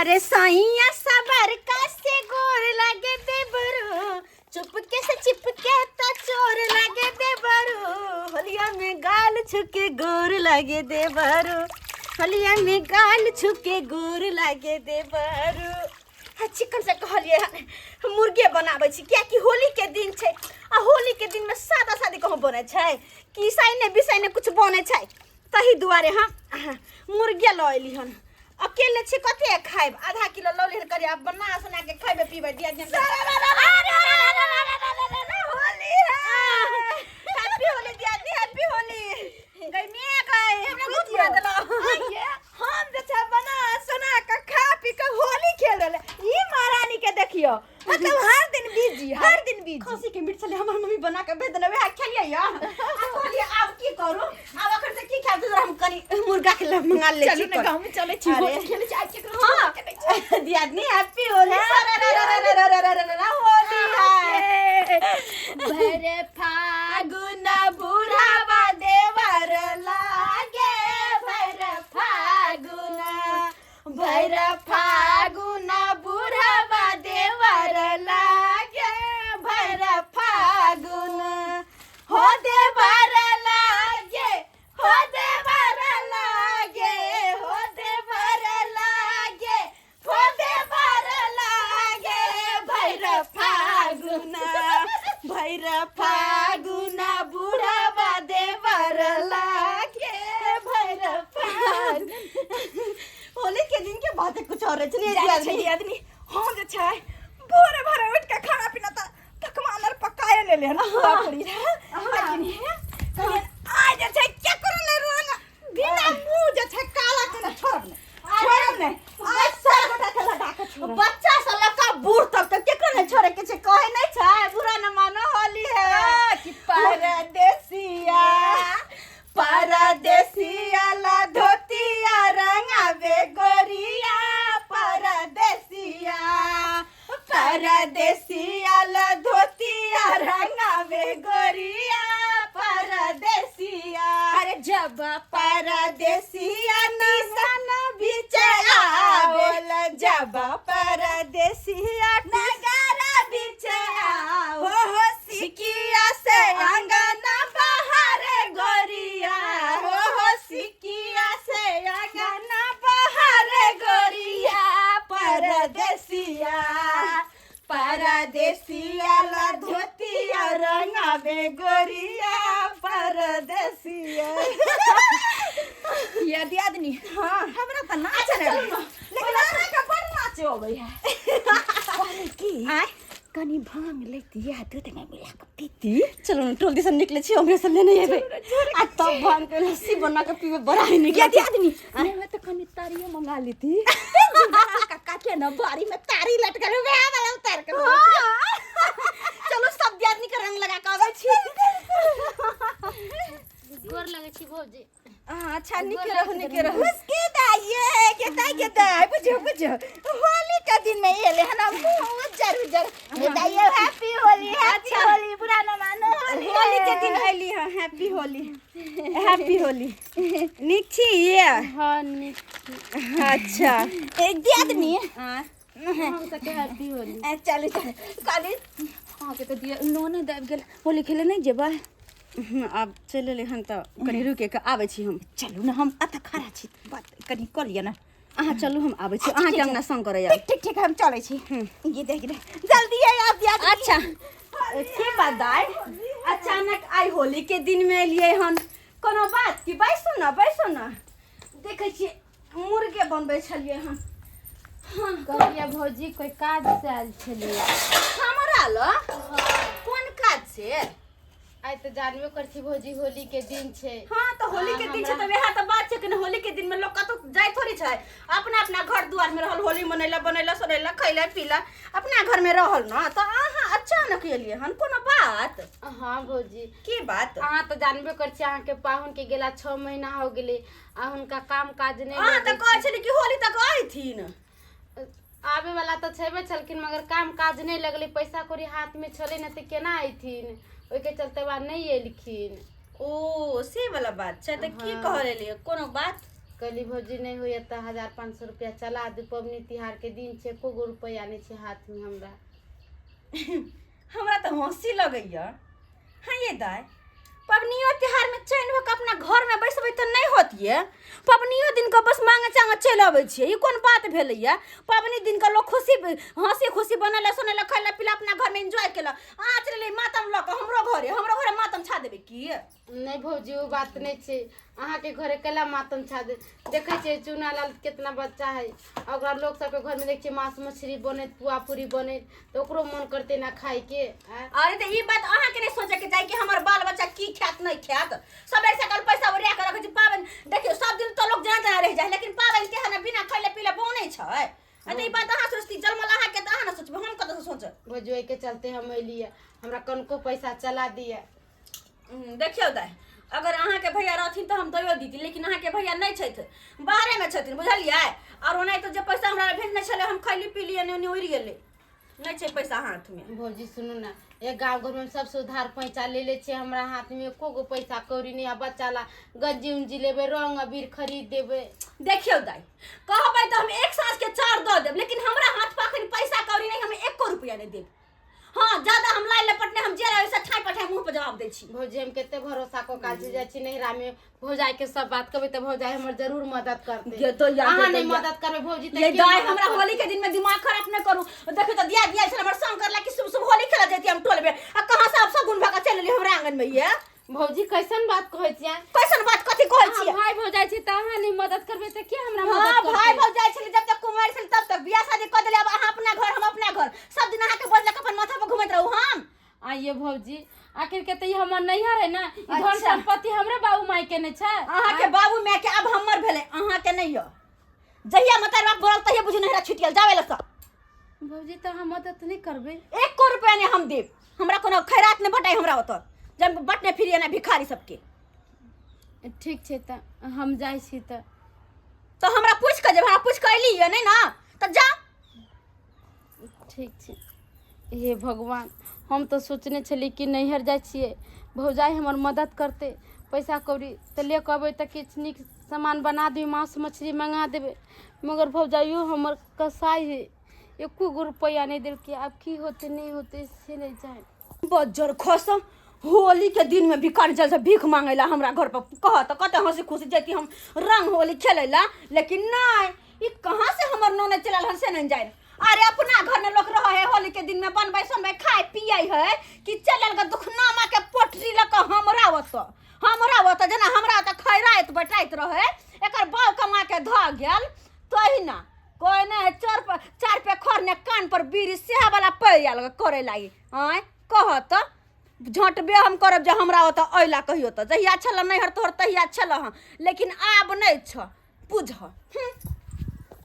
अरे सैया सबर का से गोर लागे देबरू, चुपके से चिपके त चोर लागे देबरू। होलिया में गाल छुके गोर लागे देबरू, होलिया में गाल छुके गोर लागे देबरू। आ चिकन से कहलिए हन मुर्गे बनाबै छी, कियाकि होली के दिन छै आ होली के दिन में सादा सादी कहूँ बनै छै कि ईसाई ने बिसाई ने कुछ बनै छै, तही दुआरे हम मुर्गे लऽ अयली हन। अकेले छी कते खायब, आधा किलो लऽ लेहन करी, आब बना सुना के खैबे पीबै। दिया दिन होली है, हैप्पी होली दियादनी, हैप्पी होली। गई मिया गई हमरा बहुत बुरा देला। हम जे छै बना सुना के खा पी के होली खेल रहले, ई महारानी के देखियो, मतलब हर दिन बिजी, हर दिन बिजी। खसी के मीट छलै, हमर मम्मी बना के भेज देने, वएह खेलियै या। आ कहलियै आब की करू, आब अखन से की खायब, तऽ हम कनी मुर्गा के लग मंगा ले। चलू ने गाँव में चलै छी, अरे। होली खेलै छी आज केकरो। हाँ दियादनी, हैप्पी होली। होली है। भरे फागुन बुढ़ावा देवर लागे, भर फागुन, भर फागुन बुढ़ावा देवर लागे, भर फागुन हो देवर लागे, हो देवर लागे, हो देवर लागे, हो देवर लागे, भैर फागुन, भैर फागुन बुढ़ावा देवर लागे, भैर फागुन। होली के दिन के बात कुछ और है। जानै छै दियादनी, हम जे छै भोरे भोरे उठि के खाना पीना तऽ पकवान आर पकाए लेले हन पूरा पूरी, लेकिन हे कहलियनि आइ जे छै केकरो नहि रंग बिना मुँह जे छै काला केने छोड़ब नहि, छोड़ब नहि, आइ सब गोटा के लगा के छोड़ब। बच्चा से लड़का बूढ़ तक के केकरो नहीं छोड़े के छै, कहे नहीं छै बुरा न मानो होली है। कि परदेसिया, परदेसिया ला धोतिया रंगावे गोरिया, परदेसिया, परदेसिया ला धोतिया रंगावे गोरिया, परदेसिया। अरे जब परदेसिया निशान बीच आवल, जब परदेसिया नगारा बीच आओ, हो सिकिया से अंगना बाहर गोरिया, हो सिकिया से अंगना बाहर गोरिया, परदेसिया, परदेसिया ला धोतिया रंगावे गोरिया, परदेसिया। ये दियादनी, हाँ हमरा तऽ नाच नहि अबैए, लेकिन अहाँके बड़ नाच अबै है। कहली की आय कनी भांग लेती या दूध में मिला के पीती। चलो न टोल दिसन निकले छी, हमरे से लेने एबै आ तब भांग के लस्सी बना के पीबे, बड़ा ही निक ये लागत। दियादनी, नहीं तो कनी तारियो मंगा लेती, काका के न बारी में तारी लटकल वएह वाला उतार के। चलो सब दियादनी के रंग लगा के आबै छी। गोर लगै छी भौजी। हाँ, अच्छा, निके रहू, निके रहू। उसके दाइये के दाई के दाई, बुझो बुझो होली के दिन में एले हन मुंह उज्जर उज्जर। हे दाइये, हैप्पी होली, हैप्पी होली, बुरा न मानो होली। होली के दिन अयली हँ, हैप्पी होली, हैप्पी होली। नीक छी ये? हाँ, नीक। अच्छा। एक दियादनी। हाँ। हम सबके हैप्पी होली। ए, चलू चलू, कहली अहाँके तऽ दिया ननद आबि गेल, होली खेले नहि जेबै? आब चलि एलै हन तऽ कनि रुके के आबै छी हम। चलू ने, हम एतऽ खड़ा छी, बात कनि कऽ लिअ ने। अहाँ चलू, हम आबै छी अहाँके अंगना संग करैया। ठीक ठीक ठीक, हम चलै छी। ये देख रे, जल्दी आब दियादनी। अच्छा, की बात दाइ, अचानक आइ होली के दिन में एलियै हन, कोनो बात की? बैसू ने, बैसू ने। देखै छियै मुर्गे बनबै छलियै हन। हाँ कहलियै भौजी, कोई काज से आयल छलियै। हमरा ल कोन काज से? आइ तऽ जानबे कर छी भौजी, होली के दिन छै। हाँ तऽ होली के दिन छै तऽ वएह तऽ बात छै कि होली के दिन में लोग कतौ जाय थोड़ी छै, अपना अपना घर दुआर में रहल, होली मनैला, बनैला सोनैला, खैला पीला, अपना घर में रहल न। तऽ अहाँ अचानक एलियै हन, कोनो बात? हाँ भौजी। की बात? अहाँ तऽ जानबे कर छी, अहाँके पाहुन के गेला 6 महीना हो गेलै आ हुनका काम काज नहि अहाँ तऽ लगै। कहै छली कि होली तक अयथिन। आबे वाला तऽ छेबे छलखिन, मगर काम काज नहि लगलै, पैसा कौड़ी हाथ में छलै नहि तऽ केना अयथिन? ओहिके चलते बा नहि एलखिन। ओ से वाला बात छै, तऽ की हाँ। कहल एलियै, कोनो बात? कहली भौजी नहि होइए तऽ 1500 रुपैआ चला दू, पबनी तिहारके दिन छै, एको गो रुपैआ नहि छै हाथमे हमरा। हमरा तऽ हँसी लगैए। हाँ ये दाइ, पबनियो तिहारमे चैन भऽ कऽ अपना घरमे बैसबै तऽ नहि होत ये? पबनियो दिन कऽ बस मांगे चांगे चलि अबै छियै, ई कोन बात भेलैए? पबनी दिन कऽ लोक खुशी हँसी खुशी बनेलक सोनेलक, खैलक पीलक, अपना घरमे एन्जॉय केलक। अहाँ चलि एलियै मातम लऽ कऽ हमरो घरे, हमरो घरे मातम छा देबै की? नहि भौजी, ओ बात नहि छै। अहाँके घरे कैला मातम छा दे? देखै छियै चूना लाल केतना बच्चा है, आ ओकरा लोक सबके घरमे देखै छियै मांस मछली बनैत, पुआ पूरी बनैत, तऽ ओकरो मन करतै ने खायके। अरे तऽ ई बात अहाँके नहि सोचैके चाही कि हमर बाल बच्चा की खायत नहि खायत। सबेर सकाल पैसा ओरिया कऽ रखै छी। पाबनि देखियौ, सब दिन तऽ लोक जेना तेना रहि जाइ है, लेकिन पाबनि तिहारमे बिना खैले पीले बनै छै। तऽ ई बात अहाँ सोचती, जन्मल अहाँके तऽ अहाँ ने सोचबै, हम कतऽसँ सोचब? भौजी, ओहिके चलते हम एलियै, हमरा कनिको पैसा चला दिअ। देखियौ दाइ, अगर अहाँके भैया रहथिन तऽ हम दैयो दीती, लेकिन अहाँके भैया नहि छथि, बाहरेमे छथिन, बुझलियै? आओर ओनाहितो जे पैसा हमरा भेजने छलै, हम खैली पीली, एने ओने उड़ि गेलै, नहि छै पैसा हाथमे। भौजी सुनू ने, एक गाँव घरमे हम सबसँ उधार पैंचा ले लै छियै, हमरा हाथमे एको गो पैसा कौड़ी नहि आ बच्चा ला गंजी उंजी लेबै, रंग अबीर खरीद देबै। देखियौ दाइ, कहबै तऽ हम एक साँझके चाउर दऽ देब, लेकिन हमरा हाथ पर अखन पैसा कौड़ी नहि, हम एको रुपैआ नहि देब। हाँ, ज्यादा हम लाइ लपटने हम जे रहे से ठाई पठाई मुंह पर जवाब दै छी। भौजी, हम कते भरोसा कऽ काज जाइ छी नैहरा में, भौजाई के सब बात कहबै तऽ भौजाई हमर जरूर मदद करतै। ये तो यार, अहाँ ये तो नहि यार। मदद करबै भौजी तऽ ये के दाई, मदद हमरा करतै? होली के दिन में दिमाग खराब नहीं करू। देखियो तो दिया दिया छल हमर संग करला कि शुभ शुभ होली खेला जैती हम टोल में, आ कहां से अब सगुन भगा चल एली हमरा आंगन में। ये भौजी कैसन बात कहै छियै? कैसन बात कथी कहै अहाँ छियै? भाई भौजाई छी तऽ अहाँ नहि मदद करबै तऽ के हमरा हाँ, मदद करतै? भाई भौजाई छली जब तक कुमार छली तब तक, बियाह शादी कऽ देले, अब अहाँ अपना घर हम अपना घर, सब दिन अहाँके बदला अपन माथा पर घुमैत रहू हम? आइए भौजी, आखिर के तऽ ई हमर नैहर है ने, ई धन अच्छा। संपत्ति हमरे बाबू माई के नहि छै। अहाँके बाबू माय के आब हमर भेलै, अहाँके नहि यऽ। जहिया मतार बाप बोलल तहिया बुझू नैहरा छुटि गेल, जाबे लऽ। भौजी, तऽ अहाँ मदद नहि करबै? एको रुपया नहि हम देब, हमरा कोनो खैरात नहि बटाइ हमरा ओतऽ, जब बटने फिरिए ना भिखारी सबके। ठीक छै, तऽ हम जाइ छी तऽ। तऽ हमरा पूछि कऽ जेब? हमरा पूछि कऽ एली नहि ने तऽ जा। ठीक छै। हे भगवान, हम तऽ सोचने छली कि नैहर जाइ छियै, भौजाइ हमर मदद करतै, पैसा कौड़ी तऽ ले कऽ अबै तऽ किछु नीक सामान बना देबै, माँस मछली मँगा देबै, मगर भौजाइयो हमर कसाइ हइ, एको गो रुपैआ नहि देलकै। आब की होतै नहि होतै से नहि जानि। बज्जर खसम, होली के दिन में भिखारी जल से भीख मांगे ला हमरा घर पर। कह तो कते हंसी खुशी जैती हम रंग होली खेले ला, लेकिन नहीं, ई कहाँ से हमर नोने चलल हन से नहीं जाए। अरे अपना घर में लोग रहे है, होली के दिन में बनबै सोनबै खाए पिए है, कि चलल के दुखनामा के पोटरी लऽ कऽ हमरा ओतऽ, हमरा ओतऽ जेना हमरा ओतऽ खैराइत बटाइत रहे, एकर बाउ कमा के धऽ गेल तहिना। कोइ नहि चोर पर चार पे खर ने कान पर बीड़ी सेह वाला पड़ि आयल करे लागी। आँय कह तऽ झटबे हम करब जे हमरा ओतऽ अयला कहियो तऽ, जहिया छल नैहर तोहर तहिया छल हँ, लेकिन आब नहि छ, बुझ।